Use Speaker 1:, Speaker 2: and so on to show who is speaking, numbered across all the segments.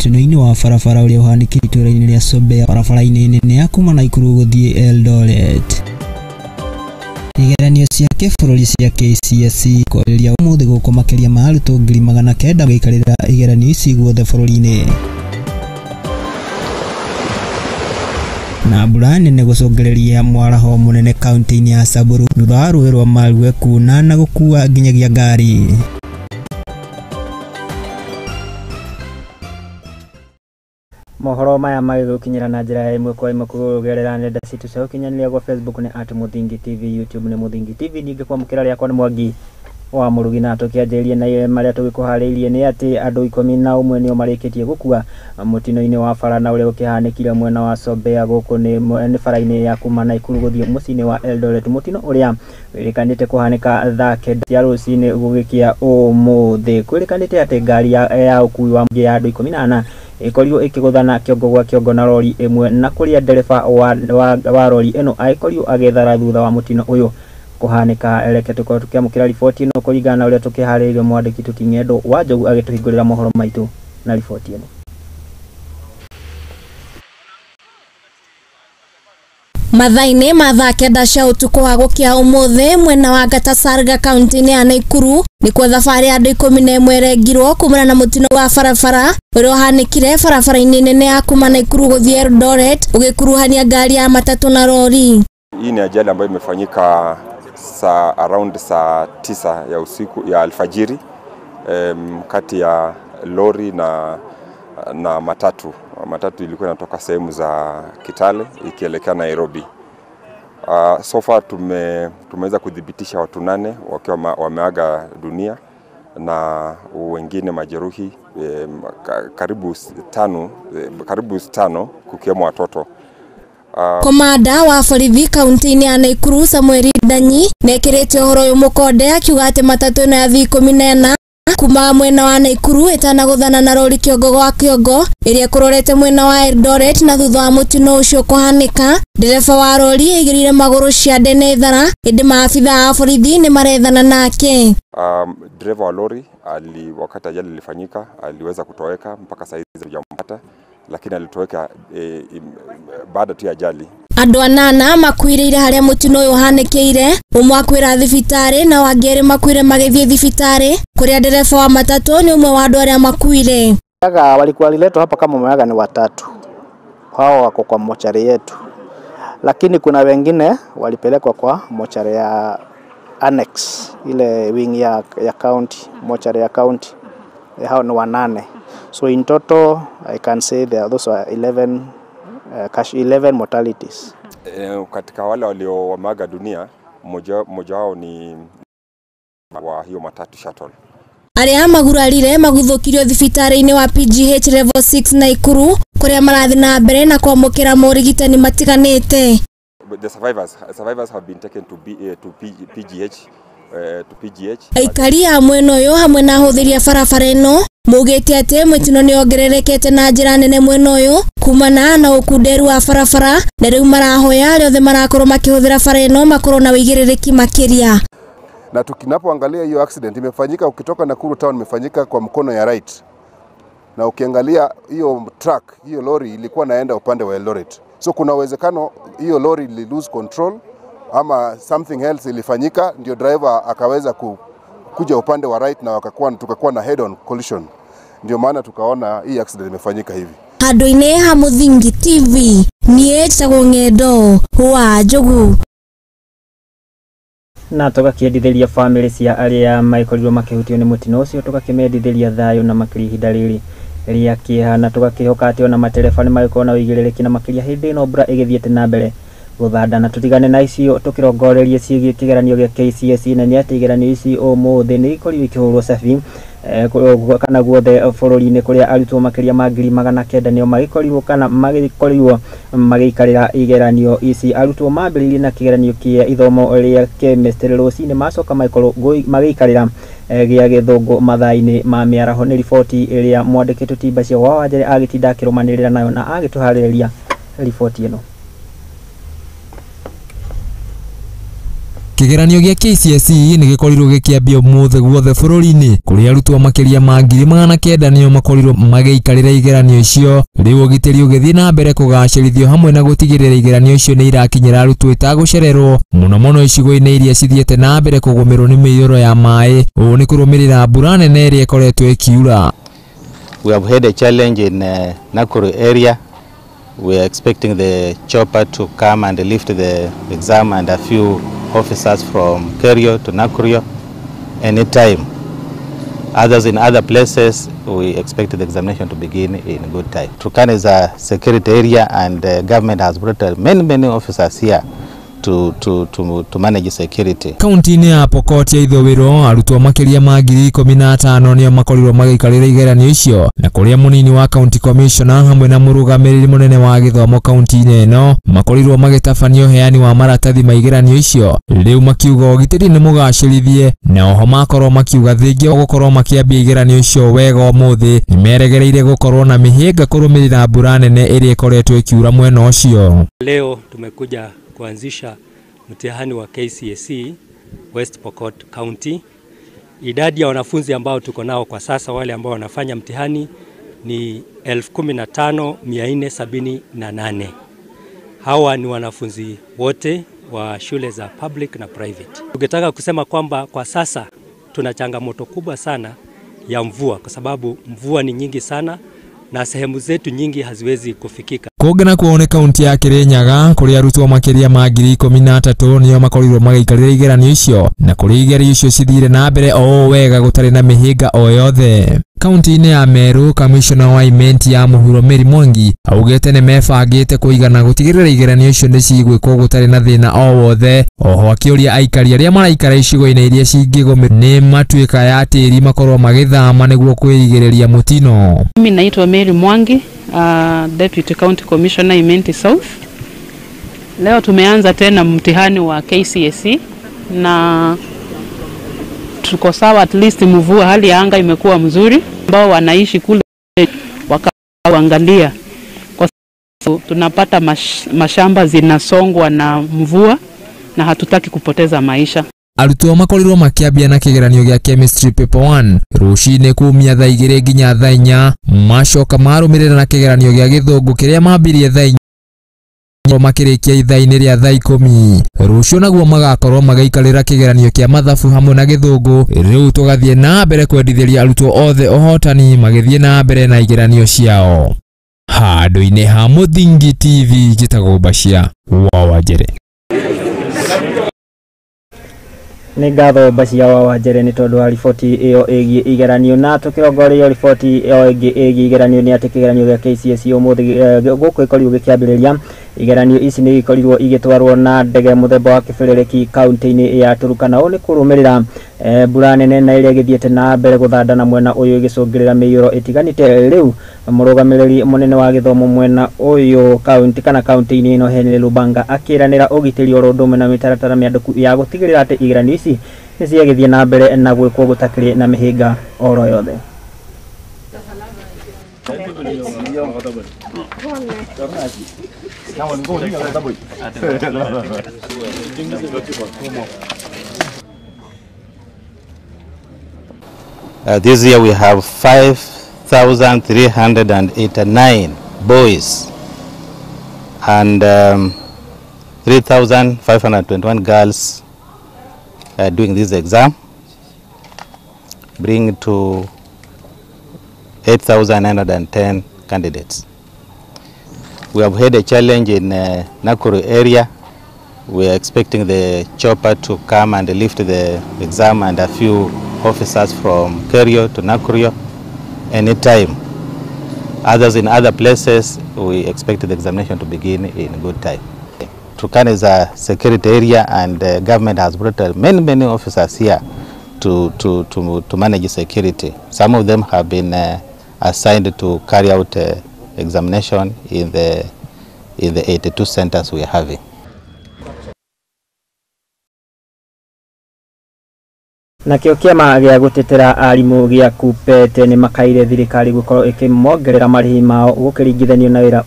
Speaker 1: mũtino-inĩ wa barabara ũrĩa ũhanĩkĩire itũũra-inĩ rĩa Sobea barabara-inĩ nene ya kuma Naikuru gũthiĩ Eldoret. Igeranio cia kĩbũrũri cia KCSE kwambĩrĩria ũmũthĩ gũkũ makĩria ma arutwo 900,000 gũikarĩra igeranio ici guothe bũrũri-inĩ. Na mbura nene gũcũngĩrĩria mwaraho mũnene kaunti-inĩ ya Samburu thutha wa rũĩ rwa Marue kuuna na gũkua nginyagia ngari.
Speaker 2: Mohoro maya magĩgũkinyĩra na njĩra ya ĩmwe kwa ĩmwe kũgerera nenda citũ cia ũkinyanĩria gwa Facebook nĩ at Muthingi TV, YouTube nĩ Muthingi TV, ningĩ kwamũkĩra rĩakwa nĩ Mwangi wa Mũrugi. Na tũkĩanjĩrĩria na marĩa tũgĩkũharĩirie nĩ atĩ andũ 11 nĩo marĩkĩtie gũkua mũtino-inĩ wa bara na ũrĩa ũkĩhanĩkire mwena wa Sobea gũkũ nĩ bara-inĩ ya kuma Naikuru gũthiĩ mũciĩ-inĩ wa Eldoret, mũtino ũrĩa wĩrĩkanĩte kũhanĩka thaa 9 cia rũcinĩ gũgĩkĩa ũmũthĩ. Kwĩrĩkanĩte atĩ ngari ya ũkui wa mũingĩ ya andũ 14 ĩkorirwo ĩkĩgũthana kĩongo gwa kĩongo na rori ĩmwe, na kũrĩa ndereba wa rori ĩno agĩkorirwo agĩthara thutha wa mũtino ũyũ kũhanĩka. Reke tũkorwo tũkĩamũkĩra riboti ĩno kũringana na ũrĩa tũkĩharĩrĩirio mwandĩki Tũting'endo wa Njogu agĩtũhingũrĩra mohoro maitũ na riboti ĩno.
Speaker 3: Mathaa-inĩ ma thaa 9 cia ũtukũ wa gũkĩa ũmũthĩ mwena wa Gatasarga kaunti-inĩ ya Naikuru nĩkuo thabarĩ ya andũ 11 ĩrengirwo kumana na mũtino wa barabara ũrĩa ũhanĩkire barabara-inĩ nene ya kuma Naikuru gũthiĩ Eldoret ũgĩkuruhania ngari ya matatũ na rori.
Speaker 4: Hii ni ajali ambayo imefanyika saa around saa 9 ya usiku ya alfajiri, kati ya lori na matatu. Matatu ilikuwa inatoka sehemu za Kitale ikielekea Nairobi. So far tumeweza kudhibitisha watu 8 wakiwa wameaga dunia na wengine majeruhi karibu 5 kukiwemo watoto.
Speaker 3: Komanda wa borithi kaunti-inĩ ya Naikuru Samuel Ndanyi nĩekĩrĩte ũhoro ũyũ mũkonde akiuga atĩ matatũ ĩno ya thii 14 kuma mwena wa Naikuru ĩtanagũthana na rori kĩongo gwa kĩongo ĩrĩa ĩkũrorete mwena wa Eldoret, na thutha wa mũtino ũcio kũhanĩka ndereba wa rori aigĩrĩire magũrũ ciande na ĩthara, ĩndĩ maabitha a borithi nĩ marethana nake.
Speaker 4: Dereva wa lori wakati ajali ilifanyika aliweza kutoweka, mpaka saa hizi hatujampata, lakini alitoweka baada tu ya ajali.
Speaker 3: Andũ 8 makuĩrĩire harĩa mũtino ũyũ ũhanĩkĩire, ũmwe akuĩra thibitarĩ na wangĩ 2 makuire magĩthiĩ thibitarĩ kũrĩa ndereba wa matatũ nĩ ũmwe wa andũ arĩa makuire.
Speaker 5: Walikuwa waliletwa hapa kama wameaga ni 3, hao wako kwa mochari yetu, lakini kuna wengine walipelekwa kwa mochari ya annex, ile wing ya county, mochari ya county, hao ni 8. So in total I can say there those are 11 11 mortalities.
Speaker 4: Katika wale walioaga dunia mmoja wao ni wa hiyo matatu shuttle.
Speaker 3: Arĩa magurarire maguthũkirio thibitarĩ-inĩ wa PGH level 6 Naikuru kũrĩa marathiĩ na mbere na kwamũkĩra morigitani matiganĩte.
Speaker 4: The survivors have been taken to PGH to PGH.
Speaker 3: Aikari a mwena ũyũ hamwe na ahũthĩri a barabara ĩno maugĩte atĩ mũtino nĩ wongererekete na njĩra nene mwena ũyũ kumana na ũkunderu wa barabara, na rĩu marahoya arĩa othe marakorwo makĩhũthĩra bara ĩno makorwo na ũigĩrĩrĩki makĩria.
Speaker 6: Na tukinapoangalia hiyo accident imefanyika ukitoka Nakuru town, imefanyika kwa mkono ya right, na ukiangalia hiyo truck, hiyo lori ilikuwa naenda upande wa Eldoret, so kuna uwezekano hiyo lori ili lose control ama something else ilifanyika, ndio driver akaweza kuja upande wa right na tukakuwa na head on collision. Ndio maana tukaona hii accident imefanyika hivi.
Speaker 3: Handũ-inĩ ha Muthingi TV niĩ njĩtagwo Ng'endo wa Njogu.
Speaker 2: Na tũgakĩendithĩria famĩlĩ cia arĩa maikorirwo makĩhutio nĩ mũtino ũcio, tũgakĩmendithĩria thayũ na makĩria ihinda rĩrĩ rĩa kĩeha, na tũgakĩhoka atĩ ona matereba nĩ magĩkorwo na ũigĩrĩrĩki na makĩria hĩndĩ ĩno mbura ĩgĩthiĩte na mbere gũthanda. Na tũtigane na icio tũkĩrongorerie ciĩgiĩ kĩgeranio gĩa KCSE, na nĩ atĩ igeranio ici ũmũthĩ nĩ ikorirwo ikĩhũrwo cabi kana guothe bũrũri-inĩ kũrĩa arutwo makĩria ma 900,000 nĩo magĩkorirwo kana magĩkorirwo magĩikarĩra igeranio ici. Arutwo mambĩrĩirie na kĩgeranio kĩa ithomo rĩa chemistry rũcinĩ, macoka magĩkorwo magĩikarĩra gĩa gĩthũngũ mathaa-inĩ ma mĩaraho. Nĩ riboti ĩrĩa mwandĩki Tũtimba wa Wanjere agĩtinda akĩrũmanĩrĩra nayo na agĩtũharĩrĩria riboti ĩno.
Speaker 7: Kĩgeranio gĩa KCSE nĩ gĩkorirwo gĩkĩambia ũmũthĩ guothe bũrũri-inĩ kũrĩa arutwo makĩria ma 900,000 nĩo makorirwo magĩikarĩra igeranio icio. Rĩu ũgitĩri ũgĩthiĩ na mbere kũgacĩrithio hamwe na gũtigĩrĩra igeranio icio nĩ irakinyĩra arutwo itagũcererwo mũno mũno icigo-inĩ iria cithiĩte na mbere kũgũmĩrwo nĩ mĩiyũro ya maĩ. Ũũ nĩ kũrũmĩrĩra mbura nene ĩrĩa ĩkoretwo ĩkiura.
Speaker 8: We have had a challenge in Nakuru area. We are expecting the chopper to come and lift the exam and a few officers from Kerio to Nakuru anytime. Others in other places, we expect the examination to begin in good time. Turkana is a security area, and the government has brought many, many officers here to manage security.
Speaker 7: Kaunti-inĩ ya Pokot ya ithũĩro arutwo makĩria ma 15,000 nĩo makorirwo magĩikarĩra igeranio icio, na kũrĩa mũnini wa county commissioner hamwe na mũrũgamĩrĩri mũnene wa gĩthomo kaunti-inĩ ĩno makorirwo magĩtabania ũheani wa maratathi ma igeranio icio. Rĩu makiuga ũgitĩri nĩ mũgacĩrithie, na oho makorwo makiuga thingia gũkorwo makĩambia igeranio icio wega ũmũthĩ nĩ meregereire gũkorwo na mĩhĩnga kũrũmĩrĩra mbura nene ĩrĩa ĩkoretwo ĩkiura mwena ũcio.
Speaker 9: Leo tumekuja kuanzisha mtihani wa KCSE West Pokot County. Idadi ya wanafunzi ambao tuko nao kwa sasa, wale ambao wanafanya mtihani ni 15,478. Hawa ni wanafunzi wote wa shule za public na private. Tungetaka kusema kwamba kwa sasa tuna changamoto kubwa sana ya mvua, kwa sababu mvua ni nyingi sana na sehemu zetu nyingi haziwezi kufikika.
Speaker 7: Kũngĩ nakuo nĩ kaunti ya Kirinyaga kũrĩa arutwo makĩria ma 13,000 nĩo makorirwo magĩikarĩra igeranio icio, na kũrĩa igeranio icio cithire na mbere o wega gũtarĩ na mĩhĩnga o yothe. Kaunti-inĩ ya Meru, kamishona wa Imenti ya mũhuro Mary Mwangi augĩte nĩ mebangĩte kũigana gũtigĩrĩra igeranio icio nĩ cigwĩkwo gũtarĩ na thĩna o wothe. Oho akĩũria aikari arĩa maraikara icigo-inĩ iria cingĩgũmĩrwo nĩ matuĩka ya tĩri makorwo magĩthama nĩguo kwĩrigĩrĩria mũtino.
Speaker 10: Mimi naitwa Mary Mwangi, Deputy County Commissioner Imenti South. Leo tumeanza tena mtihani wa KCSE na tuko sawa, at least mvua, hali ya anga imekuwa mzuri. Ambao wanaishi kule wakaangalia, kwa sababu tunapata mashamba zinasongwa na mvua na hatutaki kupoteza maisha.
Speaker 7: Arutwo makorirwo makĩambia na kĩgeranio gĩa chemistry paper 1 rũcinĩ kumia thaa 2 nginya thaa 4, macoka marũmĩrĩra na kĩgeranio gĩa gĩthũngũ kĩrĩa mambirie thaa 4 makĩrĩkia ithaa-inĩ rĩa thaa 10. Rũciũ naguo magakorwo magĩikarĩra kĩgeranio kĩa mathabu hamwe na gĩthũngũ. Rĩu tũgathiĩ na mbere kwendithĩria arutwo othe ũhotani magĩthiĩ na mbere na igeranio ciao. Handũ-inĩ ha Mũthingi TV, njĩtagwo Bashia wa Wanjere.
Speaker 2: Nĩ ngatho Bashia wa Wanjere nĩ tondũ wa riboti ĩyo ĩgiĩ igeranio. Na tũkĩrongorerio riboti ĩyo ĩngĩ ĩgiĩ igeranio nĩ atĩ kĩgeranio gĩa KCSE ũmũthĩ gũkũ ĩkorirwo gĩkĩambĩrĩria. Igeranio ici nĩ ikorirwo igĩtwarwo na ndege mũthemba wa kĩbĩrĩrĩki kaunti-inĩ ya Turkana. Ũũ nĩ kũrũmĩrĩra mbura nene na ĩrĩa ĩgĩthiĩte na mbere gũthandana mwena ũyũ ĩgĩcũngĩrĩra mĩiyũro ĩtiganĩte. Rĩu mũrũgamĩrĩri mũnene wa gĩthomo mwena ũyũ kaunti kana kaunti-inĩ ĩno Henry Lubanga akĩranĩra ũgitĩri oro ũndũ ũmwe na mĩtaratara mĩandĩku ya gũtigĩrĩra atĩ igeranio ici nĩ ciagĩthiĩ na mbere na gwĩkwo gũtakĩrĩ na mĩhĩnga oro yothe.
Speaker 8: This year we have 5,389 boys and 3,521 girls doing this exam, bring to 8,910 candidates. We have had a challenge in Nakuru area. We are expecting the chopper to come and lift the exam and a few officers from Kerio to Nakuru anytime. Others in other places, we expect the examination to begin in good time. Turkana is a security area, and the government has brought many, many officers here to manage security. Some of them have been assigned to carry out examination in the 82 centers we are having.
Speaker 2: Nakĩo kĩama gĩa gũtetera arimũ gĩa KUPPET nĩ makaire thirikari gũkorwo ĩkĩmongerera marĩhi mao gũkĩringithanio na wĩra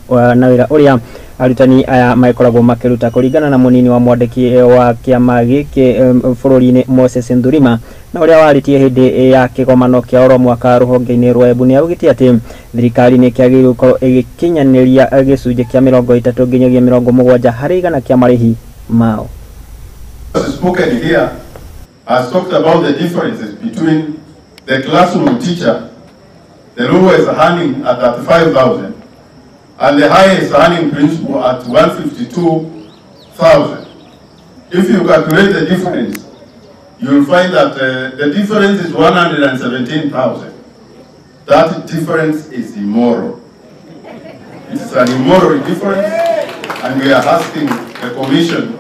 Speaker 2: ũrĩa arutani aya magĩkoragwo makĩruta. Kũringana na mũnini wa mwandĩki wa kĩama gĩkĩ bũrũri-inĩ Moses Nthurima, na ũrĩa warĩtie hĩndĩ ya kĩgomano kĩa oro mwaka rũhonge-inĩ rwa Embu, nĩ augĩte atĩ thirikari nĩ ĩkĩagĩrĩirwo gũkorwo ĩgĩkinyanĩria gĩcunjĩ kĩa 30 nginyagia 70 harĩ igana kĩa marĩhi mao.
Speaker 11: Spoken here has talked about the differences between the classroom teacher, the lowest earning at 35,000, and the highest earning principal at 152,000. If you calculate the difference, you will find that the difference is 117,000. That difference is immoral. It's an immoral difference, and we are asking the commission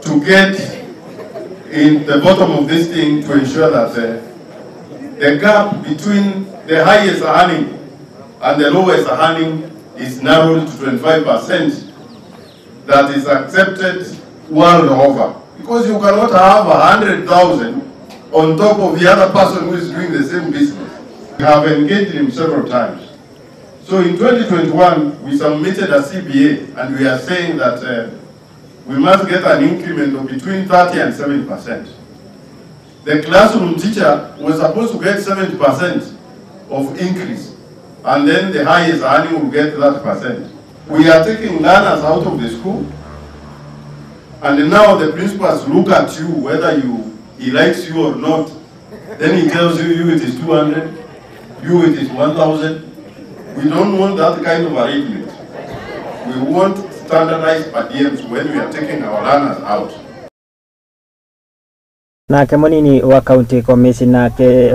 Speaker 11: to get in the bottom of this thing to ensure that the gap between the highest earning and the lowest earning is narrowed to 25%. That is accepted world over. Because you cannot have 100,000 on top of the other person who is doing the same business. We have engaged him several times. So in 2021, we submitted a CBA, and we are saying that we must get an increment of between 30 and 7%. The classroom teacher was supposed to get 70% of increase, and then the highest earning will get 30%. We are taking learners out of the school, and now the principals look at you whether he likes you or not. Then he tells you, you it is 200, you it is 1,000. We don't want that kind of arrangement. We want standardized per diems when we are taking our learners out.
Speaker 2: Nake munini wa county commissioner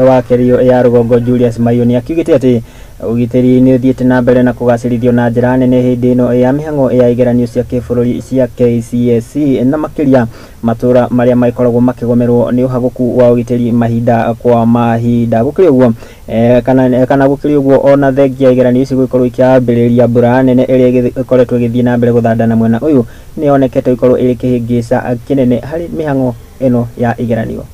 Speaker 2: wa Kerio ya Rũgongo Julius Mayoni akiugĩte atĩ ũgitĩri nĩ ũthiĩte na mbere na kũgacĩrithio na njĩra nene hĩndĩ ĩno ya mĩhang'o ya igeranio cia kĩbũrũri cia KCSE, na makĩria matũra marĩa magĩkoragwo makĩgomerwo nĩ ũhagũku wa ũgitĩri mahinda kwa mahinda. Gũkĩrĩ ũguo kana gũkĩrĩ ũguo, ona thengia igeranio ici gũgĩkorwo ikĩambĩrĩria, mbura nene ĩrĩa ĩkoretwo ĩgĩthiĩ na mbere gũthanda mwena ũyũ nĩ yonekete gũkorwo ĩrĩ kĩhĩngĩca kĩnene harĩ mĩhang'o ĩno ya igeranio.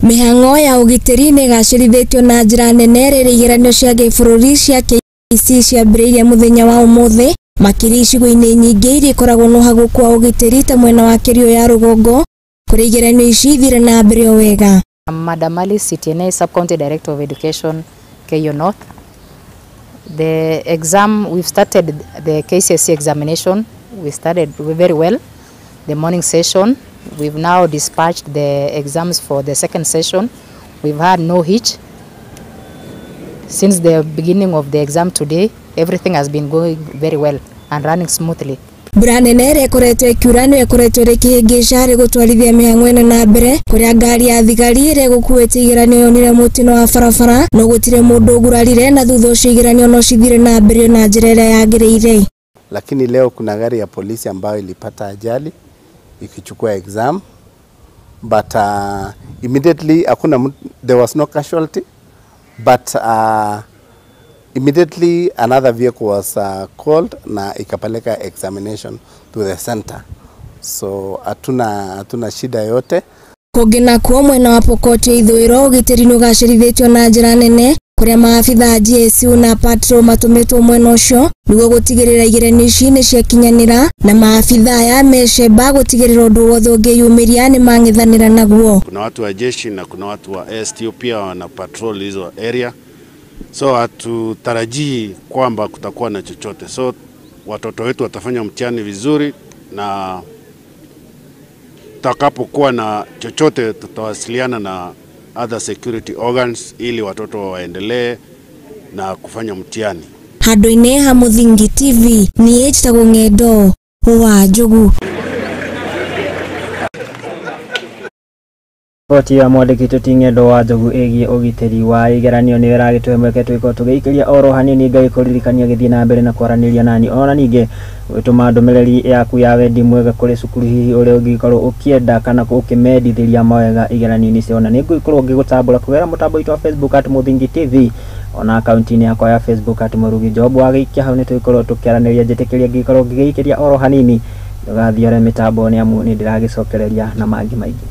Speaker 3: Mĩhang'o ya ũgitĩri nĩ ĩgacĩrithĩtio na njĩra nene rĩrĩa igeranio cia gĩbũrũri cia KCSE ciambĩrĩirie mũthenya wa ũmũthĩ, makĩria icigo-inĩ nyingĩ iria ikoragwo na ũhagũku wa ũgitĩri ta mwena wa Kerio ya Rũgongo, kũrĩa igeranio ici ithire na mbere o wega.
Speaker 12: Madam Alice Sitienei, Sub-County Director of Education, Keiyo North. The exam, we've started the KCSE examination. We started very well. The morning session, we've now dispatched the exams for the second session. We've had no hitch. Since the beginning of the exam today, everything has been going very well and running smoothly.
Speaker 3: Mbura nene ĩrĩa ĩkoretwo ĩkiura nĩyo ĩkoretwo ĩrĩ kĩhĩngĩca harĩ gũtwarithia mĩhang'o ĩno na mbere, kũrĩa ngari ya thigari ĩrĩa ĩgũkuĩte igeranio yonire mũtino wa barabara, no gũtirĩ mũndũ ũgurarire, na thutha ũcio igeranio no cithire na mbere na njĩra ĩrĩa yagĩrĩire.
Speaker 8: Lakini leo kuna gari ya polisi ambayo ilipata ajali ikichukua exam, but immediately hakuna, there was no casualty, but immediately another vehicle was called na ikapeleka examination to the center, so hatuna shida yote.
Speaker 3: Kũngĩ nakuo, mwena wa Pokot ya ithũĩro, ũgitĩri nĩ ũgacĩrithĩtio na njĩra nene, kũrĩa maabitha a GSU na patrol matũmĩtwo mwena ũcio nĩguo gũtigĩrĩra igeranio ici nĩ ciakinyanĩra, na maabitha aya mecemba gũtigĩrĩra ũndũ wothe ũngĩyumĩria nĩ mang'ethanĩra naguo.
Speaker 13: Kuna watu wa jeshi na kuna watu wa STU pia wana patrol hizo area, so hatutarajii kwamba kutakuwa na chochote. So watoto wetu watafanya mtihani vizuri, na tutakapokuwa na chochote tutawasiliana na other security organs ili watoto waendelee na kufanya mtihani.
Speaker 3: Handũ-inĩ ha Mũthingi TV, niĩ njĩtagwo Ng'endo wa Njogu.
Speaker 2: Riboti ya mwandĩki tũti Ng'endo wa Njogu ĩgiĩ ũgitĩri wa igeranio nĩyo ĩragĩtũhe mweke twĩkorwo tũgĩikĩria oro hanini. Ngagĩkũririkania gĩthiĩ na mbere na kwaranĩria nani, ona ningĩ gũtũma ndũmĩrĩri yaku ya wendi mwega kũrĩ cukuru hihi ũrĩa ũngĩkorwo ũkĩenda kana ũkĩmendithĩria mawega igeranio-inĩ ciao, na nĩngũgĩkorwo ngĩgũtambũra kũgerera mũtambo witũ wa Facebook @MũthingiTV, ona akaunti-inĩ yakwa ya Facebook @MũrugiJob. Wagĩikia hau nĩtũgĩkorwo tũkĩaranĩria. Njĩtĩkĩria ngĩkorwo ngĩgĩikĩria oro hanini. Ndũgathiore mĩtambo nĩ amu nĩ ndĩragĩcokereria na mangĩ maingĩ.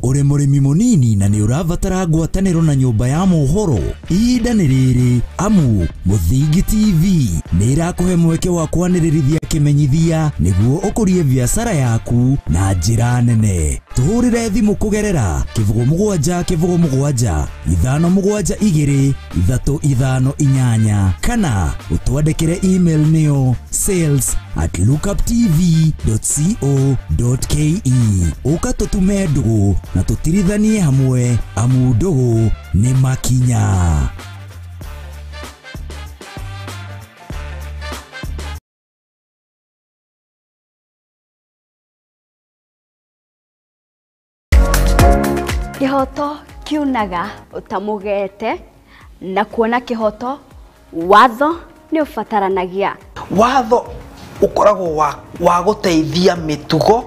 Speaker 14: Ũrĩ mũrĩmi mũnini na nĩ ũrabatara ngwatanĩro na nyũmba ya mohoro, ihinda nĩ rĩrĩ amu Mũthingi TV nĩ ĩrakũhe mweke wa kwanĩrĩrithia kĩmenyithia nĩguo ũkũrie biacara yaku na njĩra nene. Tũhũrĩre thimũ kũgerera 07 07 572 358 kana ũtwandĩkĩre email nĩyo sales@lookuptv.co.ke. Ũka tũtume ndũgũ na tũtirithanie hamwe amu ndũgũ nĩ makinya.
Speaker 15: Kĩhoto kiunaga ũtamũgete na kuona kĩhoto watho nĩ ũbataranagia.
Speaker 16: Watho ũkoragwo wa gũteithia mĩtugo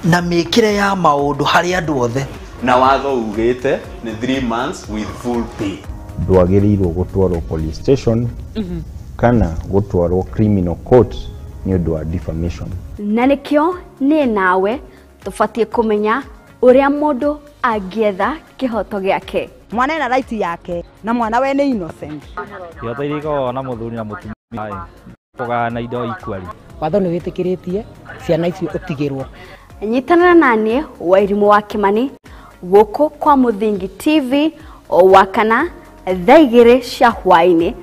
Speaker 16: na mĩkĩre ya maũndũ harĩ andũ othe.
Speaker 17: Na watho ugĩte nĩ 3 months with full pay.
Speaker 18: Ndwagĩrĩirwo gũtwarwo police station kana gũtwarwo criminal court nĩ ũndũ wa defamation.
Speaker 15: Na nĩkĩo niĩ nawe tũbatiĩ kũmenya ũrĩa mũndũ angĩetha kĩhoto gĩake.
Speaker 19: Mwana ena right yake na mwana we nĩ innocent.
Speaker 20: Kĩhoto iria ikoragwo na mũthuri na mũtumia kũgayana indo equally.
Speaker 21: Watho nĩ wĩtĩkĩrĩtie ciana icio ũtigĩrwo.
Speaker 15: Nyitanĩra naniĩ Wairimũ wa Kĩmani gũkũ kwa Mũthingi TV o wakana thaa 2 cia hwaĩ-inĩ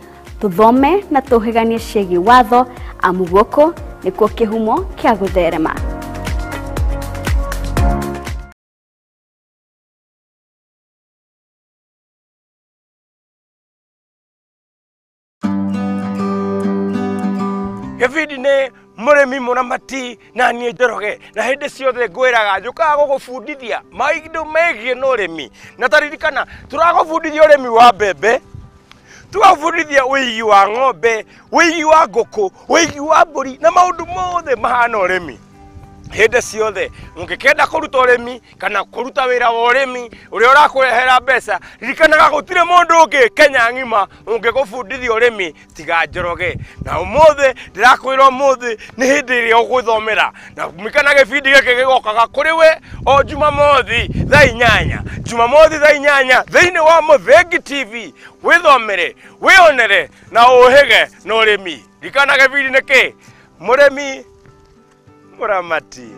Speaker 15: tũthome na tũhĩganie ciĩgiĩ watho amu gũkũ nĩkuo kĩhumo kĩa gũtherema.
Speaker 22: Gĩbindi nĩ mũrĩmi mũramati na niĩ Njoroge, na hĩndĩ ciothe ngwĩraga njũkaga gũgũbundithia maũndũ megiĩ na ũrĩmi, na taririkana tũragũbundithia ũrĩmi wa mbembe, tũgagũbundithia ũigi wa ng'ombe, ũigi wa ngũkũ, ũigi wa mbũri na maũndũ mothe mahana ũrĩmi. Hĩndĩ ciothe ũngĩkenda kũruta ũrĩmi kana kũruta wĩra wa ũrĩmi ũrĩa ũrakũrehera mbeca, ririkanaga gũtirĩ mũndũ ũngĩ Kenya ng'ima ũngĩgũbundithia ũrĩmi tiga Njoroge. Na ũmũthĩ ndĩrakwĩra ũmũthĩ nĩ hĩndĩ ĩrĩa ũgwĩthomera, na ririkana gĩbindi gĩkĩ gĩgokaga kũrĩ we o Jumamothi thaa 8, Jumamothi thaa 8 thĩinĩ wa Mũthingi TV. Wĩthomere, wĩonere na ũhĩge na ũrĩmi. Ririkana gĩbindi nĩ kĩ? Mũrĩmi mũramati.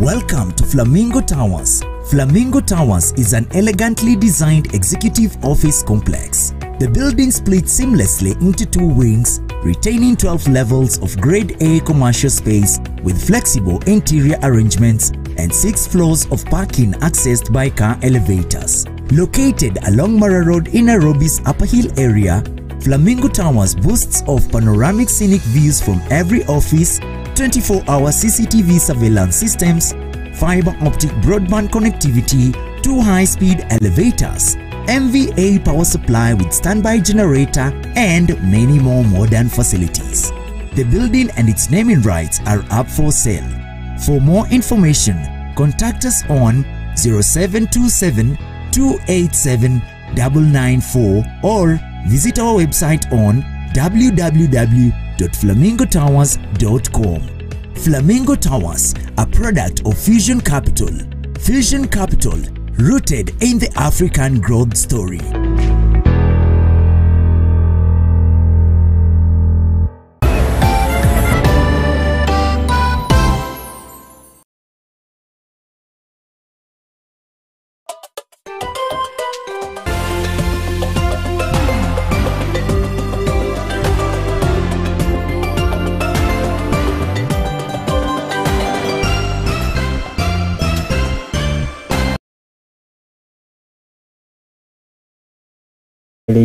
Speaker 14: Welcome to Flamingo Towers. Flamingo Towers is an elegantly designed executive office complex. The building splits seamlessly into 2 wings, retaining 12 levels of Grade A commercial space with flexible interior arrangements and 6 floors of parking accessed by car elevators. Located along Mara Road in Nairobi's Upper Hill area, Flamingo Towers boasts of panoramic scenic views from every office, 24-hour CCTV surveillance systems, fiber optic broadband connectivity, 2 high-speed elevators, MVA power supply with standby generator, and many more modern facilities. The building and its naming rights are up for sale. For more information, contact us on 0727 287 994 or visit our website on www.flamingotowers.com. Flamingo Towers, a product of Fusion Capital. Fusion Capital, rooted in the African growth story.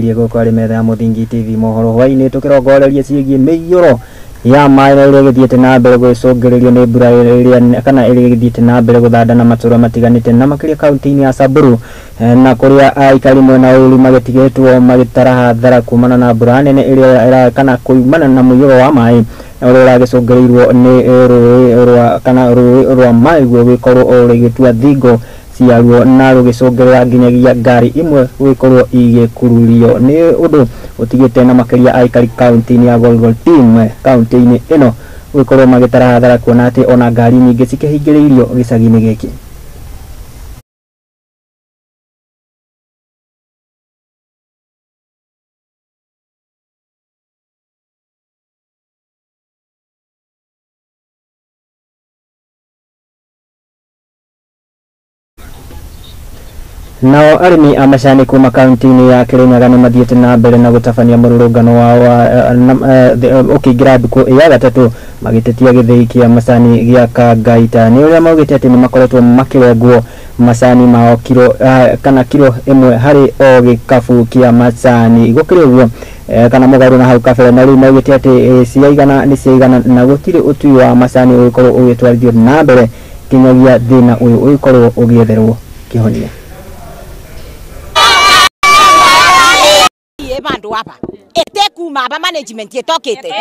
Speaker 2: Tũgũkinyĩirie gũkũ arĩ metha ya Mũthingi TV mohoro hwainĩ tũkĩrongoreria ciĩgiĩ mĩiyũro ya maĩ na ĩrĩa ĩgĩthiĩte na mbere gwĩcũngĩrĩrio nĩ mbura ĩrĩa kana ĩrĩa ĩgĩthiĩte na mbere gũthanda na matũra matiganĩte na makĩria kaunti-inĩ ya Samburu na kũrĩa aikari mwena ũyũ magĩtigĩtwo magĩtara hathara kumana na mbura nene ĩrĩa kana kumana na mũiyũro wa maĩ ũrĩa ũragĩcũngĩrĩirwo nĩ rũĩ rwa kana rũĩ rwa maĩ gũgĩkorwo rũgĩtua thingo ciaruo na rũgĩcũngĩrĩra nginyagia ngari imwe gũgĩkorwo igĩkururio nĩ ũndũ ũtigĩte na makĩria aikari kaunti-inĩ ya Golgol team kaunti-inĩ ĩno gũgĩkorwo magĩtara hathara kuona atĩ ona ngari nyingĩ cikĩhingĩrĩirio gĩcagi-inĩ gĩkĩ. Nao arĩmi a macani kuma kaunti-inĩ ya Kirinyaga nĩ mathiĩte na mbere na gũtabania mũrũrũngano wao ũkĩingĩra thikũ ya gatatũ magĩtetia gĩthĩi kĩa macani gĩa Kangaita nĩ ũrĩa maugĩte atĩ nĩ makoretwo makĩrengwo macani mao kiro kana kiro ĩmwe harĩ o gĩkabu kĩa macani. Gũkĩrĩ ũguo kana mũgarũ na hau kabere na rĩu maugĩte atĩ ciaigana nĩ ciaigana na gũtirĩ ũtui wa macani ũgĩkorwo ũgĩtwarithio na mbere nginyagia thĩna ũyũ ũgĩkorwo ũgĩetherwo kĩhonia.
Speaker 1: Bandu hapa etekuma aba management yetokete.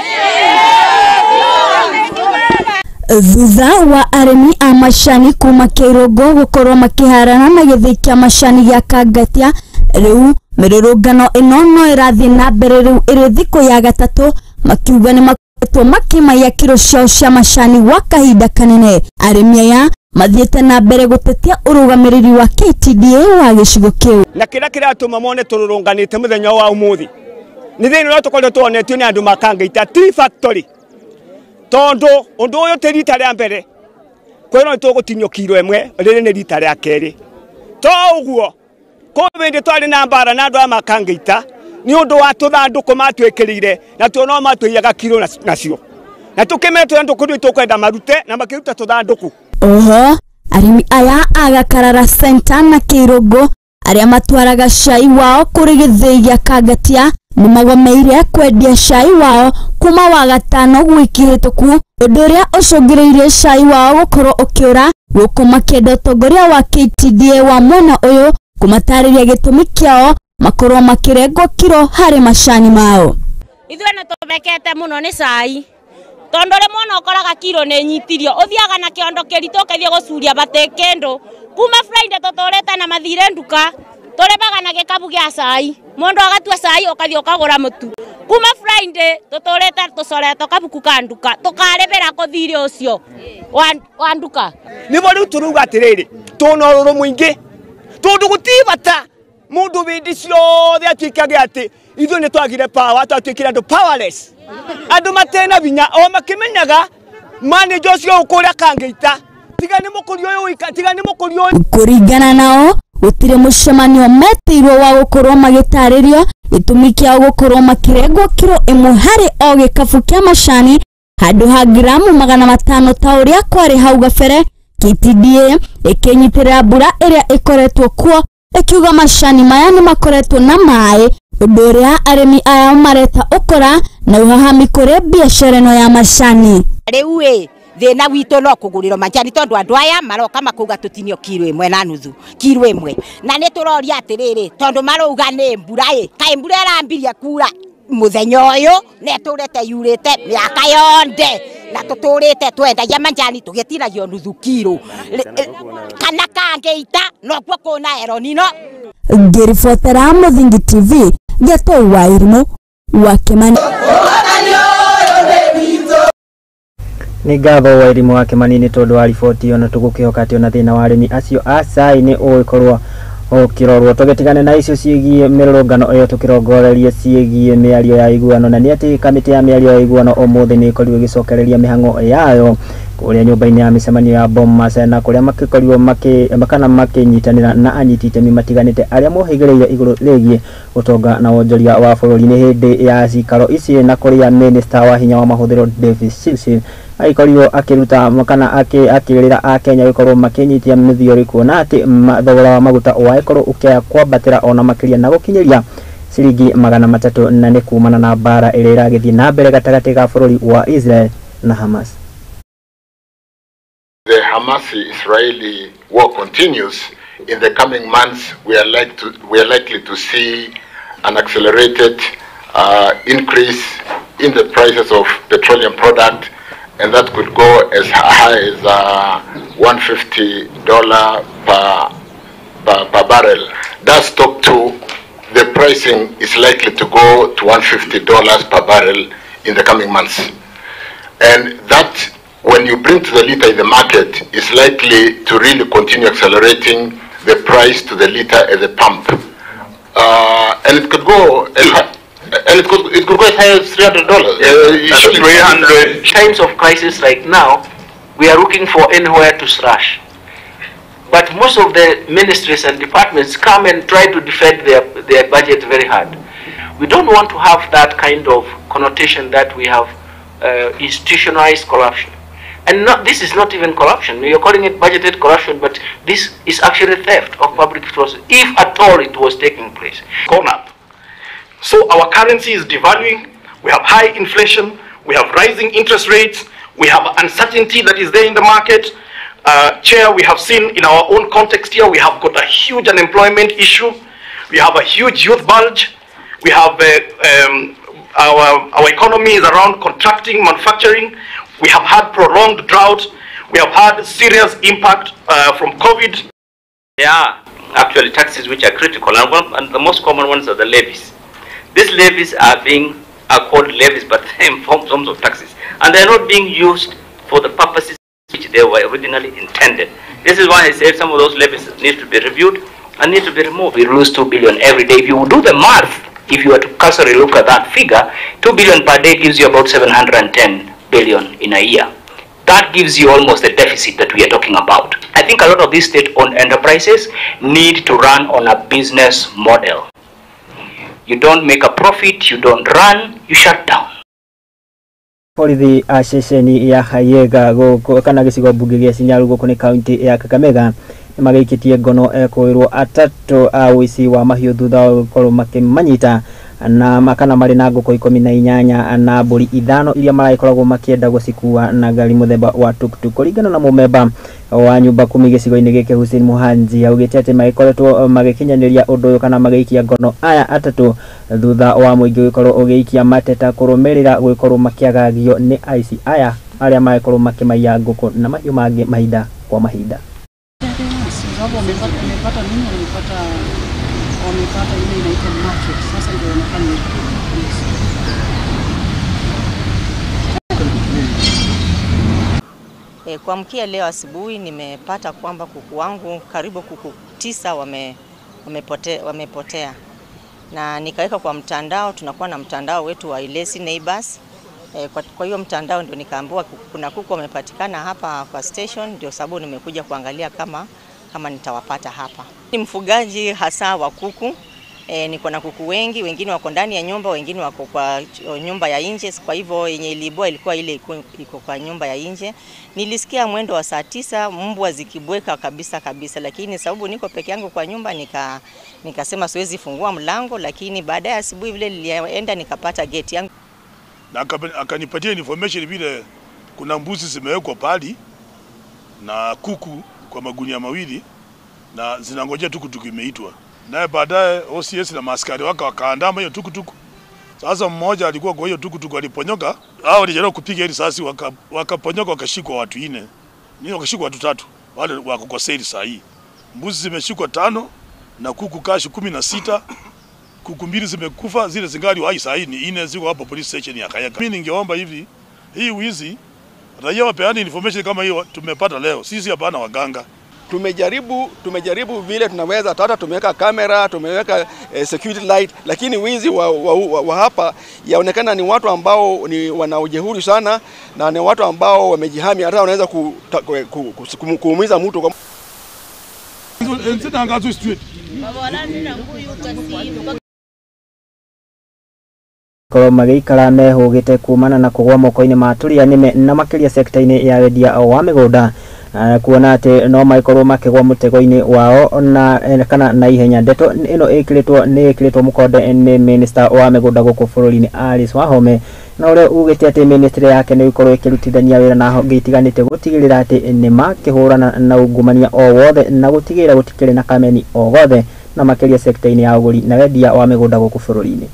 Speaker 3: Thutha wa arĩmi a macani kuma Kĩrũngũ gũkorwo makĩharana na gĩthĩi kĩa macani gĩa Kangatia, rĩu mĩrũrũngano ĩno no ĩrathiĩ na mbere rĩu ĩrĩ thikũ ya gatatũ, makiuga nĩ makoretwo makĩmaiya kiro ciao cia macani gwa kahinda kanene. Arĩmi aya mathiĩte na mbere gũtetia ũrũgamĩrĩri wa KTDA wa gĩcigo kĩu.
Speaker 5: Na kĩrĩa kĩratũma mone tũrũrũnganĩte mũthenya wa ũmũthĩ nĩ thĩna ũrĩa tũkoretwo tuonetio nĩ andũ makangaita Tea Factory, tondũ ũndũ ũyũ ti rita rĩa mbere kwĩrwo nĩ tũgũtinio kiro ĩmwe, rĩrĩ nĩ rita rĩa kerĩ. To ũguo kũu hĩndĩ twarĩ na mbara na andũ aya makangaita nĩ ũndũ wa tũthandũkũ matwĩkĩrĩire na tuo no matũiyaga kiro nacio, na tũkĩmera tũthandũkũ rĩu tũkwenda marute na makĩruta tũthandũkũ.
Speaker 3: Oho arĩmi aya a Gakarara Center na Kĩrũngũ arĩa matwaraga cai wao kũrĩ gĩthĩi gĩa Kangatia nĩ magomeire kwendia cai wao kuma wagatano wiki hĩtũku, ũndũ ũrĩa ũcũngĩrĩirie cai wao gũkorwo ũkĩũra gũkũ makĩenda ũtongoria wa KTDA wa mwena ũyũ kũmatarĩria gĩtũmi kĩao makorwo makĩrengwo kiro harĩ macani mao.
Speaker 1: Ithuĩ nĩ tũmekete mũno nĩ cai tondu rimwe ona ukoraga kiro ni nyitirio uthiaga na kiondo kirito ukathie gucuria bate kindu kuma Friday tuturite na mathire nduka turibaga na gikabu gia cai mundu agatua cai ukathie ukagura mutu kuma Friday tuturite tucoretwo kabuku ka nduka tukaribira kuthire ucio wa nduka.
Speaker 5: Nimo riu turuga atiriri tuna ururu mwingi tondu gutibata mundu windi ciothe atuikage ati ithuĩ nĩ twagire power, twatuĩkire andũ powerless, andũ matena binya o makimenyaga manager ũcio ũkũrĩa Kangaita tiga nĩ mũkũria ũyũ wika, tiga nĩ mũkũria ũyũ.
Speaker 3: Kũringana nao gũtirĩ mũcemanio metĩirwo wa gũkorwo magĩtarĩrio gĩtũmi kĩao gũkorwo makĩrengwo kiro ĩmwe harĩ o gĩkabu kĩa macani handũ ha gramu 500 ta ũrĩa kwarĩ hau gabere. KTDA ĩkĩnyitĩrĩra mbura ĩrĩa ĩkoretwo kuo ĩkiuga macani maya nĩ makoretwo na maĩ, ũndũ ũrĩa arĩmi aya mareta ũkora na ũhahami kũrĩ biacara ĩno ya macani.
Speaker 1: Rĩu ĩ thĩna witũ no kũgũrĩrwo macani tondũ andũ aya maroka makauga tũtinio kiro ĩmwe na nuthu kiro ĩmwe, na nĩ tũroria atĩrĩrĩ tondũ marauga nĩ mbura ĩ kaĩ mbura ĩrambirie kura mũthenya ũyũ na ĩtũrĩte yurĩte mĩaka yonthe na tũtũrĩte twendagia macani tũgĩtinagio nuthu kiro kana Kangaita nokuo kũna eronino.
Speaker 3: Ngĩribotera Mũthingi TV Gĩtũũ wa Irimũ wa Kĩmani.
Speaker 2: Nĩ ngatho wa Irimũ wa Kĩmani nĩ tondũ wa riboti ĩyo, na tũgũkĩhoka atĩ ona thĩna wa arĩmi acio a cai nĩ ũgũkorwo ũkĩrorwo. Tũgĩtigane na icio ciĩgiĩ mĩrũrũngano ĩyo tũkĩrongorerie ciĩgiĩ mĩario ya iguano, na nĩ atĩ kamĩtĩ ya mĩario ya iguano ũmũthĩ nĩ ĩkorirwo ĩgĩcokereria mĩhang'o yayo kũrĩa nyũmba-inĩ ya mĩcemanio ya Bomas, na kũrĩa makĩkorirwo kana makĩnyitanĩra na anyiti itemi matiganĩte arĩa mohĩgĩrĩire igũrũ rĩgiĩ ũtonga na wonjoria wa bũrũri. Nĩ hĩndĩ ya cikaro ici na kũrĩa minista wa hinya wa mahũthĩro Davis Chirchir agĩkorirwo akĩruta kana akĩrĩra akenya gũkorwo makĩnyitia mĩthiori kuona atĩ thogora wa maguta wagĩkorwo ũkĩaya kwambatĩra ona makĩria na gũkinyĩria ciringi 300 na nĩ kumana na mbara ĩrĩa ĩragĩthiĩ na mbere gatagatĩ ga bũrũri wa Israel na Hamas.
Speaker 4: The Hamas-Israeli war continues. In the coming months, we are likely to see an accelerated increase in the prices of petroleum product, and that could go as high as $150 per barrel. That's talked to. The pricing is likely to go to $150 per barrel in the coming months, and that, when you bring to the liter in the market, is likely to really continue accelerating the price to the liter at the pump, and it could go as high, and it could go as high as $300. 300
Speaker 6: times of crisis like now, we are looking for anywhere to slash. But most of the ministries and departments come and try to defend their budget very hard. We don't want to have that kind of connotation that we have institutionalized corruption. And not, this is not even corruption. You're calling it budgeted corruption, but this is actually theft of public resources, if at all it was taking place.
Speaker 23: Gone up. So our currency is devaluing, we have high inflation, we have rising interest rates, we have uncertainty that is there in the market. Chair, we have seen in our own context here, we have got a huge unemployment issue, we have a huge youth bulge, we have our economy is around contracting, manufacturing. We have had prolonged drought. We have had serious impact from COVID.
Speaker 24: There are actually taxes which are critical, and the most common ones are the levies. These levies are called levies, but they're in forms of taxes, and they're not being used for the purposes which they were originally intended. This is why I said some of those levies need to be reviewed and need to be removed.
Speaker 6: We lose 2 billion every day. If you do the math, if you were to cursory look at that figure, 2 billion per day gives you about 710 billion in a year. That gives you almost the deficit that we are talking about. I think a lot of these state-owned enterprises need to run on a business model. You don't make a profit, you don't run, you shut down.
Speaker 2: Borithi a ceceni ya Hayega gũkũ kana gĩcigo mbunge gĩa Shinyalu gũkũ nĩ kaunti ya Kakamega nĩmagĩikĩtie ngono ekũĩrwo atatũ a ũici wa mahiũ thutha wa gũkorwo makĩmanyita na makana marĩ na ngũkũ 18 na mbũri 5 iria maragĩkoragwo makĩenda gũcikua na ngari mũthemba wa tuktuk. Kũringana na mũmemba wa nyumba kumi gĩcigo-inĩ gĩkĩ Hussein Muhanji augĩte atĩ magĩkoretwo magĩkinyanĩria ũndũ ũyũ kana magĩikia ngono aya atatũ thutha wa mũingĩ gũkorwo ũgĩikia mateta kũrũmĩrĩra gũkorwo makĩagagio nĩ aici aya arĩa magĩkorwo makĩmaiya ngũkũ na mahiũ mangĩ mahinda kwa mahinda.
Speaker 25: Wamepata ile inaitwa market. Sasa ndio wanafanya hivyo.
Speaker 26: Kuamkia leo asubuhi nimepata kwamba kuku wangu karibu kuku 9 wamepotea. Na nikaweka kwa mtandao, tunakuwa na mtandao wetu wa Ilesi Neighbors. Kwa hiyo mtandao ndio nikaambiwa kuna kuku wamepatikana hapa kwa station, ndio sababu nimekuja kuangalia kama nitawapata hapa. Ni mfugaji hasa wa kuku. Niko na kuku wengi, wengine wako ndani ya nyumba, wengine wako kwa nyumba ya nje. Kwa hivyo yenye ilibua ilikuwa ile iko kwa nyumba ya nje. Nilisikia mwendo wa saa 9 mbwa zikibweka kabisa kabisa, lakini sababu niko peke yangu kwa nyumba nikasema siwezi fungua mlango, lakini baadaye asubuhi vile nilienda nikapata gate yangu.
Speaker 27: Na akanipatia information vile kuna mbuzi zimewekwa pali na kuku kwa magunia mawili na zinangojea tukutuku imeitwa. Naye baadaye OCS na maaskari wake wakaandama hiyo tukutuku. Sasa mmoja alikuwa kwa hiyo tukutuku aliponyoka, hao walijaribu kupiga risasi wakaponyoka wakashikwa watu 4. Ni wakashikwa watu 3. Wale wako kwa seli saa hii. Mbuzi zimeshikwa 5 na kuku kashi 16. Kuku 2 zimekufa, zile zingali hai saa hii ni 4 ziko hapo police station ya Kayaka. Mimi ningeomba hivi, hii wizi raia wapeane information kama hiyo tumepata leo. Sisi hapana waganga.
Speaker 28: Tumejaribu vile tunaweza, hata tumeweka kamera, tumeweka security light, lakini wizi wa hapa yaonekana ni watu ambao ni wanaojehuri sana na ni watu ambao wamejihami, hata wanaweza kuumiza mtu kwa
Speaker 2: Korwo magĩikara mehũgĩte kumana na kũgwa moko-inĩ ma tũria nĩme na makĩria sekta-inĩ ya wendia wa mĩgũnda Kuona atĩ no magĩkorwo makĩgwa mũtego-inĩ wao na kana na ihenya. Ndeto ĩno ĩkĩrĩtwo nĩ ĩkĩrĩtwo mũkonde nĩ minister wa mĩgũnda gũkũ bũrũri-inĩ Alice Wahome, na ũrĩa ugĩte atĩ ministry yake nĩ ĩgũkorwo ĩkĩrutithania wĩra na honge itiganĩte gũtigĩrĩra atĩ nĩ makĩhũrana na ungumania o wothe na gũtigĩrĩra gũtikĩrĩ na kameni o gothe, na makĩria sekta-inĩ ya ũgũri na wendia wa mĩgũnda gũkũ bũrũri-inĩ.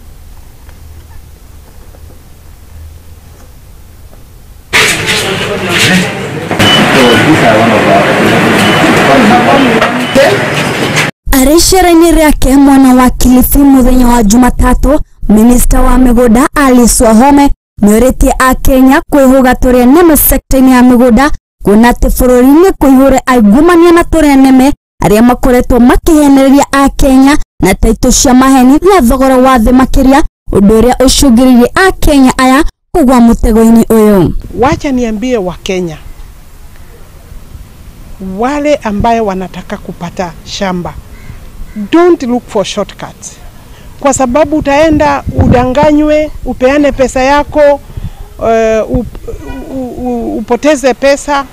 Speaker 15: Arĩ icera-inĩ rĩake mwena wa Kilifi mũthenya wa Jumatatũ, minista wa mĩgũnda Alice Wahome nĩorĩtie akenya kwĩhũga tũrĩa nĩme sekta-inĩ ya mĩgũnda, kuona atĩ bũrũri-inĩ kũihũre aungumania na tũrĩa nĩme arĩa makoretwo makĩhenereria akenya na taitũ cia maheni na thogora wa thĩ makĩria, ũndũ ũrĩa ũcũngĩrĩirie akenya aya kũgwa mũtego-inĩ ũyũ.
Speaker 7: Wacha niambie Wakenya wale ambaye wanataka kupata shamba, don't look for shortcuts, kwa sababu utaenda udanganywe, upeane pesa yako, upoteze pesa,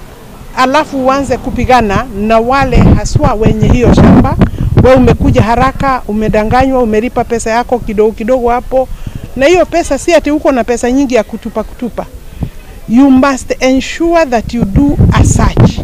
Speaker 7: alafu uanze kupigana na wale haswa wenye hiyo shamba. Wewe umekuja haraka, umedanganywa, umelipa pesa yako kidogo kidogo hapo, na hiyo pesa si ati uko na pesa nyingi ya kutupa kutupa. You must ensure that you do a search.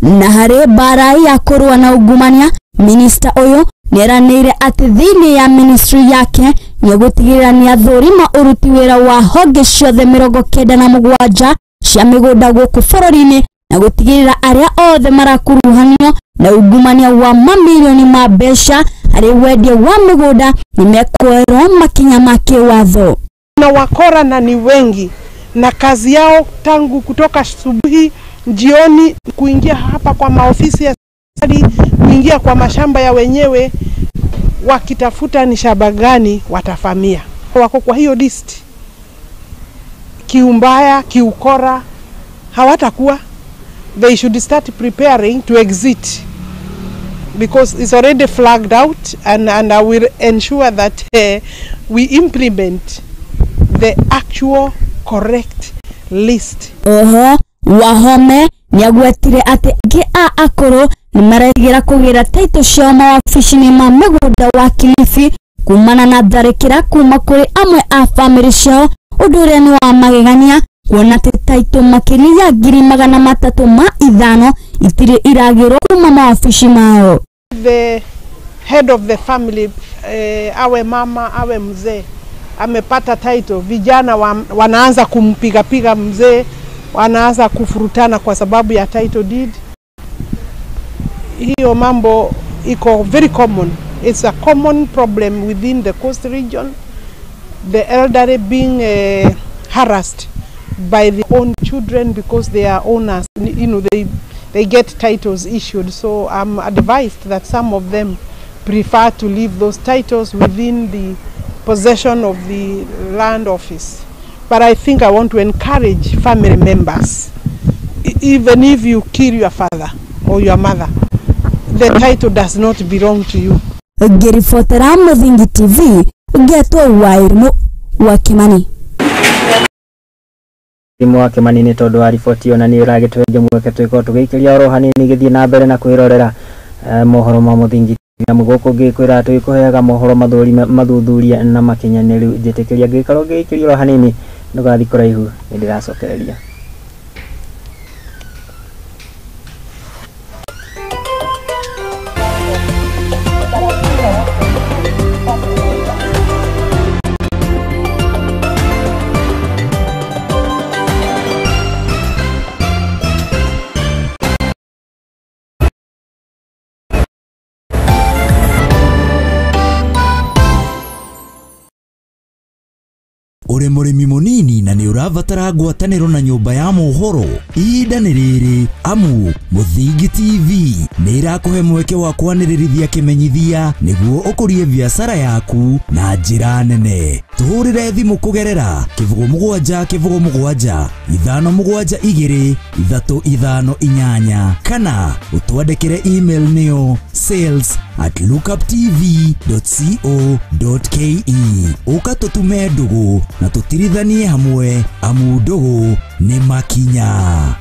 Speaker 15: Na harĩ mbara ya kũrũa na ungumania, minista ũyũ nĩeranĩire atĩ thĩinĩ ya ministry yake nĩegũtigĩrĩra nĩathũrima ũruti wĩra wa honge ciothe 97 cia mĩgũnda gũkũ bũrũri-inĩ na gũtigĩrĩra arĩa othe marakuruhanio na ungumania wa mamirioni ma mbeca harĩ wendia wa mĩgũnda nĩmekuoerwo makinya ma kĩwatho.
Speaker 7: Na wakora na ni wengi, na kazi yao tangu kutoka asubuhi jioni kuingia hapa kwa maofisi ya serikali, kuingia kwa mashamba ya wenyewe, wakitafuta ni shamba gani watafamia. Wako kwa hiyo list kiumbaya, kiukora, hawatakuwa. They should start preparing to exit, because it's already flagged out, and I will ensure that we implement the actual correct list.
Speaker 15: Oho, Wahome nĩagwetire atĩ angĩ a akũrũ nĩmaretigĩra kũgĩra taitũ ciao mawabici-inĩ ma mĩgũnda wa Kilifi kumana na tharĩkĩra kuma kũrĩ amwe a bamĩrĩ ciao, ũndũ ũrĩa nĩ wa magegania kuona atĩ taitũ makĩria ya 305 itirĩ iragĩrwo kuma mawabici mao.
Speaker 7: The head of the family, awe mama awe mzee, amepata title, vijana wanaanza kumpiga piga mzee, wanaanza kufurutana kwa sababu ya title deed. Hiyo mambo iko very common. It's a common problem within the coast region, the elderly being harassed by their own children because they are owners. You know, they get titles issued. So I'm advised that some of them prefer to leave those titles within the possession of the land office. But I think I want to encourage family members, even if you kill your father or your mother, the title does not belong to you.
Speaker 15: Ngĩribotera Mũthingi TV, ngetwo Wairimu wa Kimani.
Speaker 2: Wairimu wa Kimani nĩ tondũ wa riboti ĩyo, na nĩ ũragĩtũhe mweke twĩkorwo tũgĩikĩria oro hanini gĩthiĩ na mbere na kwĩrorera mohoro ma Mũthingi na gũkũ ngĩkwĩra tũgĩkũheaga mohoro mathuthuria na makinyanĩru. Njĩtĩkĩria ngĩkorwo ngĩikĩria oro hanini, ndũgathiĩ kũraihu, nĩ ndĩracokereria.
Speaker 14: Uri mũrĩmi mũnini na nĩ ũrabatara ngwatanĩro na nyũmba ya mohoro, ihinda nĩ rĩrĩ amu Mũthingi TV nĩ ĩrakũhe mweke wa kwanĩrĩrithia kĩmenyithia nĩguo ũkũrie biacara yaku na njĩra nene. Tũhũrĩre thimũ kũgerera 07 07 572 358 kana ũtwandĩkĩre email nĩyo sales@lookuptv.co.ke. Ũka tũtume ndũgũ na tũtirithanie hamwe, amu ndũgũ nĩ makinya.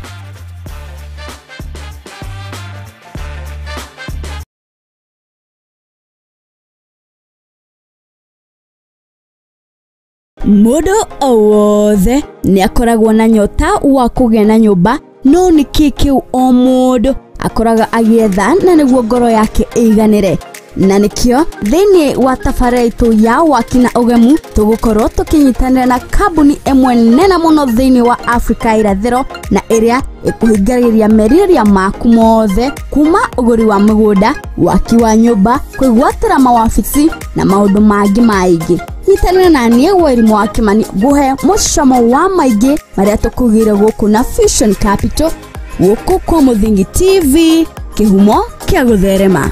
Speaker 15: Mũndũ o wothe nĩ akoragwo na nyota wa kũgĩa na nyũmba, no nĩ kĩ kĩu o mũndũ akoraga agĩetha na nĩguo ngoro yake ĩiganĩre. Na nĩkĩo thĩinĩ wa tabarĩra itũ ya waki na ũgemu tũgũkorwo tũkĩnyitanĩra na kambuni ĩmwe nene mũno thĩinĩ wa Afrika ya irathĩro na ĩrĩa ĩkũhingagĩria merirĩria maku mothe kuma ũgũri wa mĩgũnda, waki wa nyũmba, kwĩgwatĩra mawabici na maũndũ mangĩ maingĩ. Nyitanĩra na niĩ Wairimu wa Kimani ngũhe mũcamo wa maingĩ marĩa tũkugĩire gũkũ na Fusion Capital gũkũ kwa Mũthingi TV, kĩhumo kĩa gũtherema.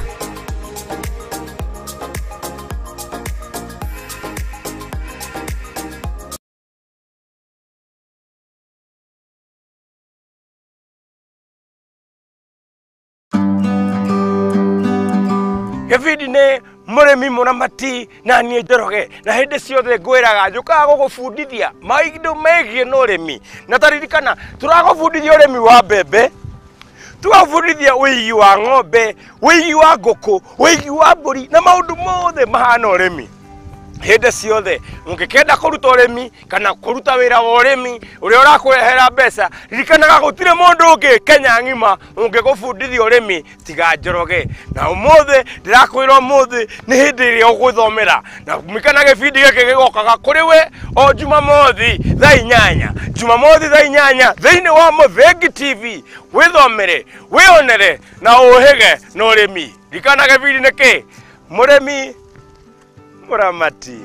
Speaker 22: Gĩbindi nĩ mũrĩmi mũramati na niĩ Njoroge, na hĩndĩ ciothe ngwĩraga njũkaga gũgũbundithia maũndũ megiĩ na ũrĩmi. Na taririkana tũragũbundithia ũrĩmi wa mbembe, tũgabundithia ũigi wa ng'ombe, ũigi wa ngũkũ, ũigi wa mbũri na maũndũ mothe mahana ũrĩmi. Hĩndĩ ciothe ũngĩkenda kũruta ũrĩmi kana kũruta wĩra wa ũrĩmi ũrĩa ũrakũrehera mbeca, ririkanaga gũtirĩ mũndũ ũngĩ Kenya ng'ima ũngĩgũbundithia ũrĩmi tiga Njoroge. Na ũmũthĩ ndĩrakwĩra ũmũthĩ nĩ hĩndĩ ĩrĩa ũgwĩthomera, na mikana gĩbindi gĩkĩ gĩgokaga kũrĩ we o Jumamothi thaa 8, Jumamothi thaa 8 thĩinĩ wa Mũthingi TV. Wĩthomere, wĩonere na ũhĩge na ũrĩmi. Ririkana gĩbindi nĩ kĩ? Mũrĩmi mũramati.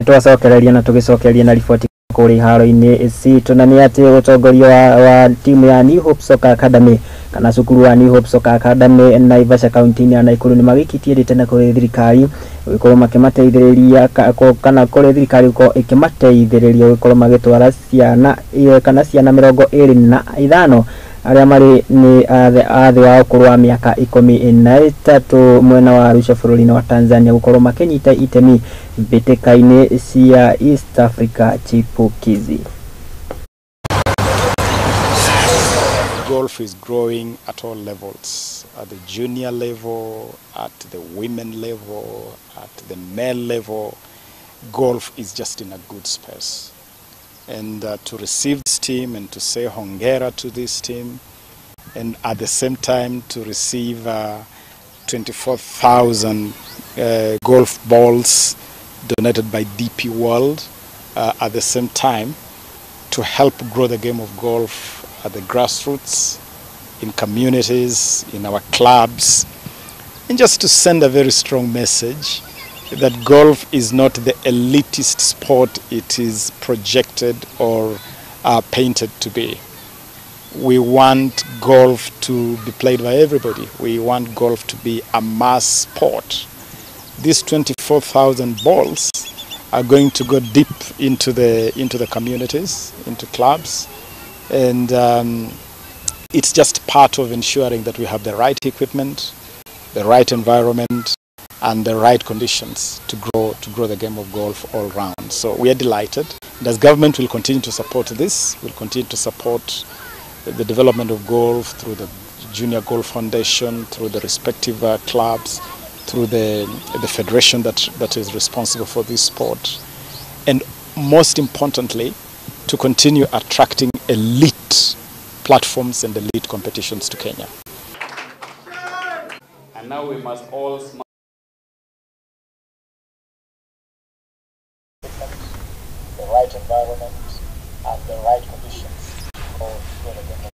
Speaker 2: Twacokereria na tũgĩcokereria na riboti kũrĩa iharo-inĩ citũ, na nĩ atĩ ũtongoria wa timu ya New Hope Soccer Academy kana cukuru wa New Hope Soccer Academy Naivasha kaunti-inĩ ya Nakuru nĩ magĩikĩtie rĩtana kũrĩ thirikari gũkorwo makĩmateithĩrĩria kana kũrĩ thirikari gũkorwo ĩkĩmateithĩrĩria gũkorwo magĩtwara ciana kana ciana 25 arĩa marĩ nĩ athĩ wa ũkũrũ wa mĩaka 13 mwena wa Arusha bũrũri-inĩ wa Tanzania gũkorwo makĩnyita itemi mbĩtĩka-inĩ cia East Africa chipukizi.
Speaker 8: Golf is growing at all levels, at the junior level, at the women level, at the male level. Golf is just in a good space. And to receive this team and to say hongera to this team, and at the same time to receive 24,000 golf balls donated by DP World, at the same time to help grow the game of golf at the grassroots, in communities, in our clubs, and just to send a very strong message that golf is not the elitist sport it is projected or painted to be. We want golf to be played by everybody. We want golf to be a mass sport. These 24,000 balls are going to go deep into the communities, into clubs, and it's just part of ensuring that we have the right equipment, the right environment, and the right conditions to grow the game of golf all round. So we are delighted. And as government, we'll continue to support this. We'll continue to support the development of golf through the Junior Golf Foundation, through the respective clubs, through the federation that is responsible for this sport. And most importantly, to continue attracting elite platforms and elite competitions to Kenya.
Speaker 9: And now we must all smile.
Speaker 8: The right environment and the right conditions for the game.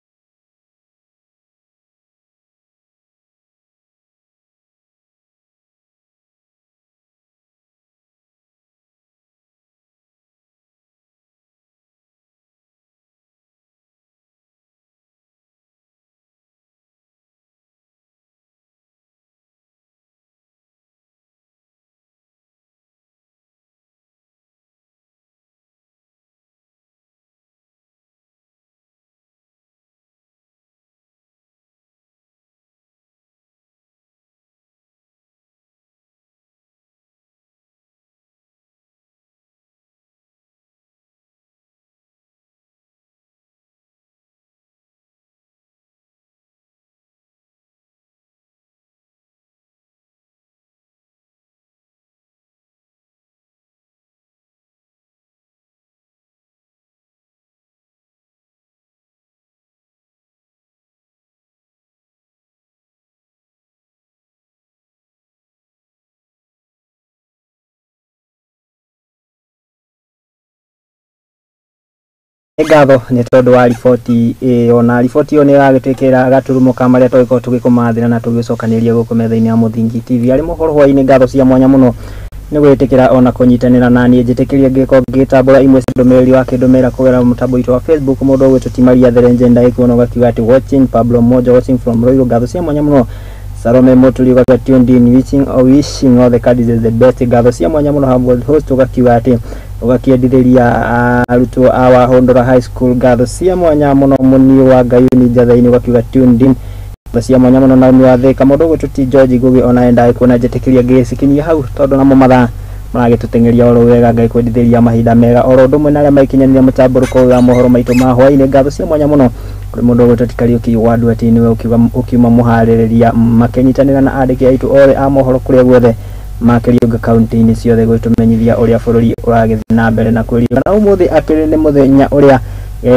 Speaker 2: Ngatho nĩ tondũ wa riboti ĩyo, na riboti ĩyo nĩ ĩragĩtwĩkĩra gaturumo ka marĩa tũgĩkorwo tũgĩkũmathĩra na tũgĩcokanĩria gũkũ metha-inĩ ya Mũthingi TV. Arĩ mohoro hwaĩ-inĩ, ngatho cia mwanya mũno nĩ gwĩtĩkĩra ona kũnyitanĩra na niĩ. Njĩtĩkĩria ngĩkorwo ngĩtambũra imwe cia ndũmĩrĩri wakĩndũmĩra kũgerera mũtambo witũ wa Facebook. Mũndũ ũgwĩtwo ti Maria Therenje ndaikuona, ũgakiuga atĩ watching Pablo Moja, watching from Ruiru. Ngatho cia mwanya mũno. Salome Muturi ugakiuga tuned in, wishing all the candidates the best. Ngatho cia mwanya mũno. Humble host ugakiuga atĩ ũgakĩendithĩria arutwo a Wahũndũra High School. Ngatho cia mwanya mũno. Mũniũ wa Ngayuni Njatha-inĩ ũgakiuga tuned in. Ngatho cia mwanya mũno. Naomi wa Thĩka, mũndũ ũgwĩtwo ti George Ngugi ona endaga kuona. Njĩtĩkĩria ngĩcikinyia hau tondũ namo mathaa maragĩtũteng'eria oro wega. Ngai kwendithĩria mahinda mega oro ũndũ ũmwe na arĩa maikinyanĩria mũtambũrũko wa mohoro maitũ ma hwaĩ-inĩ. Ngatho cia mwanya mũno kũrĩ mũndũ ũgwĩtwo ti Kariũki wa Nduati, nĩwe ũkiuma mũharĩrĩria, makĩnyitanĩra na andĩki aitũ othe a mohoro kũrĩa guothe makĩriũnga kaunti-inĩ ciothe gwĩtũmenyithia ũrĩa bũrũri ũragĩthiĩ na mbere na kwĩriũka. Na ũmũthĩ akĩrĩ nĩ mũthenya ũrĩa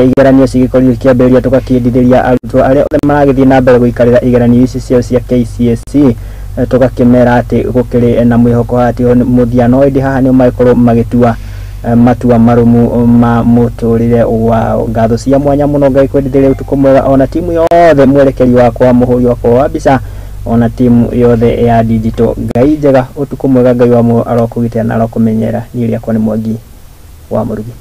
Speaker 2: igeranio cigĩkorirwo ikĩambĩrĩria, tũgakĩendithĩria arutwo arĩa othe maragĩthiĩ na mbere gũikarĩra igeranio ici ciao cia KCSE, tũgakĩmera atĩ gũkĩrĩ na mwĩhoko atĩ mũthia no ĩndĩ haha nĩo magĩkorwo magĩtua matua marũmu ma mũtũrĩre wao. Ngatho cia mwanya mũno. Ngai kwendithĩria ũtukũ mwega ona timu yothe, mwerekeri wakwa, mũhũri wakwa wa mbica, ona timu yothe ya digital. Ngai njega, ũtukũ mwega. Ngai wa muoyo arokũgitĩra na arokũmenyerera. Niĩ rĩakwa nĩ Mwangi wa Mũrugi.